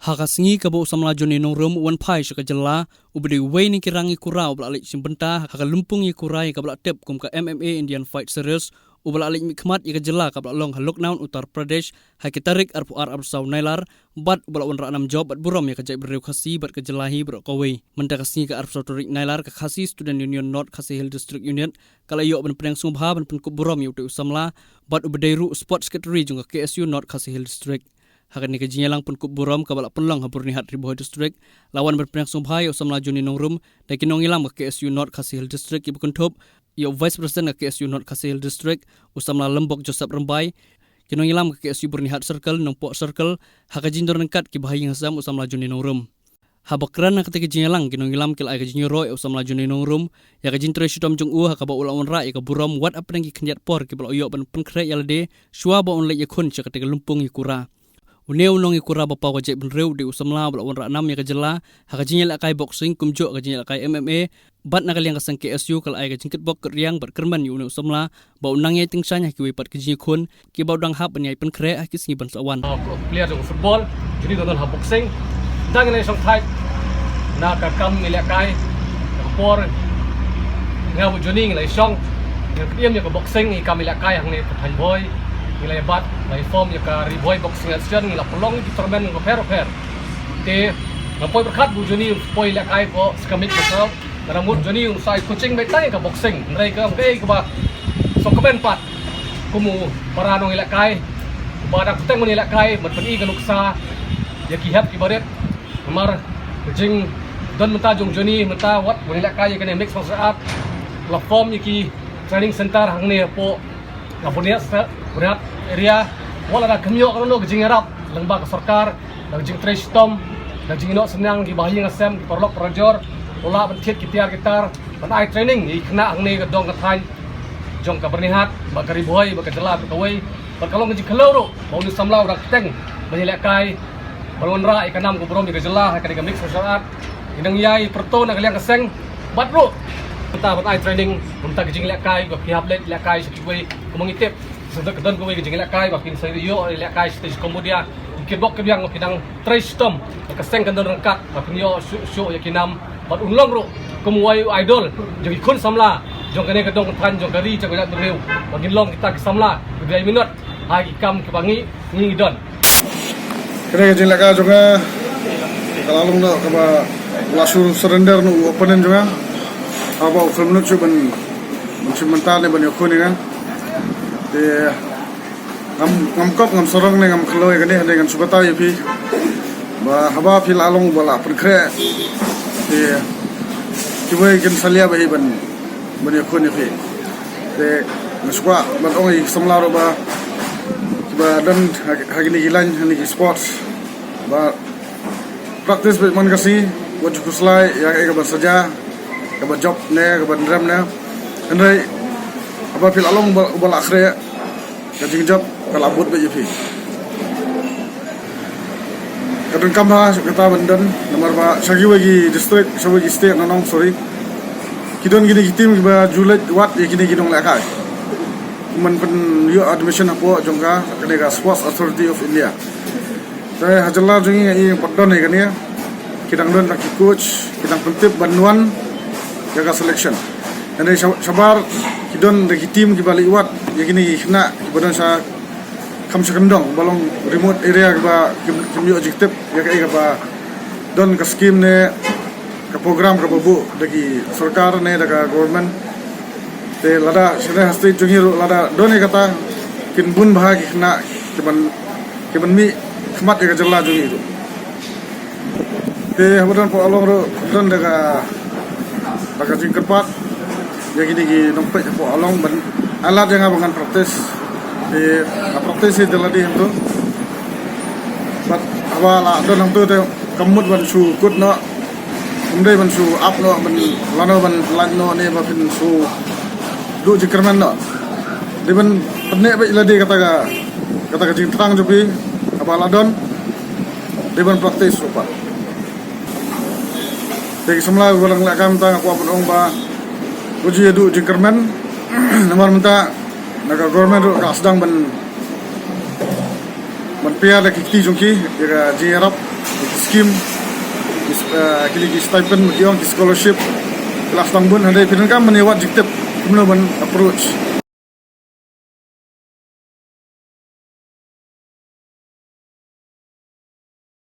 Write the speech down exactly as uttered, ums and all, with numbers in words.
Ha ka sngi kaba u samla Johnny Nongrum u wan phai sha ka jylla, uba dei uwei na ki rang ïakura uba la leit shim bynta ha ka lympung ïakura ïa kaba la tip kum ka M M A Indian Fight Series, uba la leit mihkhmat ïa ka jylla kaba la long ha Lucknow, Uttar Pradesh, ha ki tarik arphew ar arphew saw Nailar, bad uba la wanrah nam jop bad burom ïa ka jaitbynriew Khasi bad ka jylla hi baroh kawei. Mynta ka sngi ka arphew saw tarik Nailar, ka Khasi Student Union North Khasi Hills District Unit ka la ïoh ban pdiang sngewbha ban pynkup burom ïa utei u samla bad uba dei ruh Sports Secretary jong ka K S U North Khasi Hills District. Ha kane ka jingïalang pynkup burom kaba la pynlong ha Byrnihat, Ri Bhoi District, la wan ban pdiang sngewbha ïa u samla Johnny Nongrum da ki nongïalam ka K S U North Khasi Hills District kiba kynthup ïa u Vice President ka K S U North Khasi Hills District, u samla Lymbok Joseph Rymbai, ki nongïalam ka K S U Byrnihat Circle, Nongpoh Circle, ha ka jingdon ryngkat kiba ha ïing ha sem u samla Johnny Nongrum. Haba kren ha katei ka jingïalang, ki nongïalam ki la ai ka jingïaroh ïa u samla Johnny Nongrum ïa ka jingtrei shitom jong u ha kaba u la wanrah ïa ka burom wat hapdeng ki khyndiat por kiba la u ïoh ban pynkhreh ïa lade shuwa ba un leit ïakhun sha katei ka lympung ïakura. Une u nongïakura ba paw ka jaitbynriew u dei u samla ba la wanrah nam ïa ka jylla ha ka jingïalehkai boxing kumjuh ka jingïalehkai M M A, bad na ka liang ka seng K S U ka la ai ka jingkitbok kitrwiang bad kyrmen ïa une u samla ba un nang ïai tyngshaiñ ha kiwei pat ki jingïakhun kiba u dang hap ban ïai pynkhreh ha ki sngi ban sa wan. Player jong football, Johnny don ha boxing. Dang ngi la shong thait na ka kam ngi lehkai, na ka por nga bad Johnny ngi la shong, ngi la ïa ka boxing, ngi kam ngi lehkai hangne ha Thaiñ Bhoi, ngi la ïa bat, la ïa form ïa ka Ri Bhoi Boxing Association, ngi la pynlong ki tournament bapher bapher. Te nga poi pyrkhat ba u Johnny u poi lehkai ko skemik ko sop. Ka mut Johnny u sa ïa coaching beit tang ïa ka boxing. Hynrei ka ong ka ei kaba sngewkmen pat kum u para nongïalehkai uba dang bteng ban ïalehkai ban pyni ka nuksa ïa ki hep ki barit. Namar ka jingdon mynta jong Johnny mynta wat ban ïalehkai ïa kane mixed martial art, la form ïa ki training center hangne hapoh ka Byrnihat, Byrnihat area, wat la da kham ïoh kano kano ka jingïarap lyngba ka sorkar, da ka jingtrei shitom, da ka jingïehnoh synñiang ki bahaïing hasem, ki paralok parajor, u lah ban thied ki tiar ki tar ban ai training ïa ki khynnah hangne ka dong ka thaiñ jong ka Byrnihat, bad ka Ri Bhoi, bad ka jylla bad kawei. Bad ka long ka jingkhlaiñ ruh ba une u samla u dang bteng ban ïalehkai, ban wanrah ïa ka nam ka burom ïa ka jylla ha kane ka mixed martial art. Ngi dang ïai pyrto na ka liang ka seng bad ruh mynta ban ai training, mynta ka jinglehkai ba phi hap leit lehkai sha kiwei, kumba ngi tip shisha ka don kawei ka jinglehkai ba phin sa ïoh lehkai sha Cambodia. Ngi kitbok kitrwiang ba phi dang trei shitom, ka seng kan don ryngkat ba phin ïoh shuh shuh ïa ki nam bad un long ruh kum uwei u idol jong ki khun samla jong kane ka dong ka thaiñ, jong ka ri, jong ka jaitbynriew, ba ngin long kita ki samla kiba ïai minot ha ki kam kiba ngi ngi don. Kane ka jinglehkai jong nga ka la long noh kaba la shu surrender noh u opponent jong nga. Haba u khlem nud shuh ban, ban shim bynta ne ban ïakhun ïa nga. Te ngam, ngam kop, ngam sarong ne ngam khlaiñ ïa kane, hynrei ngan shu batai ïa phi ba haba phi la long ba la pynkhreh, te kiwei kin salia ba hi ban, ban ïakhun ïa phi. Te nga shu kwah ban ong ïa ki samla ruh ba kiba don ha, ha kine ki line, ha kine ki sports, ba practice beit man ka sngi, wat ju khuslai ïa kaei kaban sa jia, kaba jop ne kaban rem ne. Hynrei haba phi la long uba, uba la khreh, ka jingjop ka la bud beit ïa phi. Ka donkam bha kata ban don, namar ba sha kiwei ki district, sha kiwei ki state, nonong, sorry, ki don kine ki team kiba ju leit wad ïa kine ki nonglehkai, kiban pynïoh admission hapoh jong ka, kane ka Sports Authority of India. Te ha jylla jong ngi, ngi pat don ïa kane, ki dang don da ki coach, ki dang pyntip ban wan ïa ka selection. Hynrei sha-, shabar ki don da ki team kiba leit wad ïa kine ki khynnah kiba don sha kham sha kyndong, ba long remote area, kiba kim, kim ïoh jingtip ïa kaei kaba don ka scheme ne ka program kaba buh da ki sorkar ne da ka government. Te lada sha ne ha state jong ngi ruh lada don ïa kata, kin bun bha ki khynnah kiban, kiban mihkhmat ïa ka jylla jong ngi ruh. Te haba don poh Along ruh don da ka, da ka jingkyrpad ïa kine ki nongpeit poh Along ban ai lad ïa nga ba ngan practice. Te nga practice hi da lade hangto. Bad haba la don hangto te kam mut ban shu kut noh. Kam dei ban shu ap noh, ban lano ban lait noh ne ba phin shu duh jingkyrmen noh. Dei ban pynneh beit ïa lade kata ka, kata ka jingthrang jong phi haba la don. Dei ban practice ruh pat. Te ki samla kiba dang lehkai mynta nga kwah ban ong ba wat ju ïa duh jingkyrmen. Namar mynta na ka government ruh ka sdang ban, ban pia da ki kti jong ki ïa ka jingïarap, ki scheme, ki, eh, ki, ki stipend, ki ong ki scholarship. Ki la sdang bun, hynrei phi donkam ban ïa wad jingtip kumno ban approach.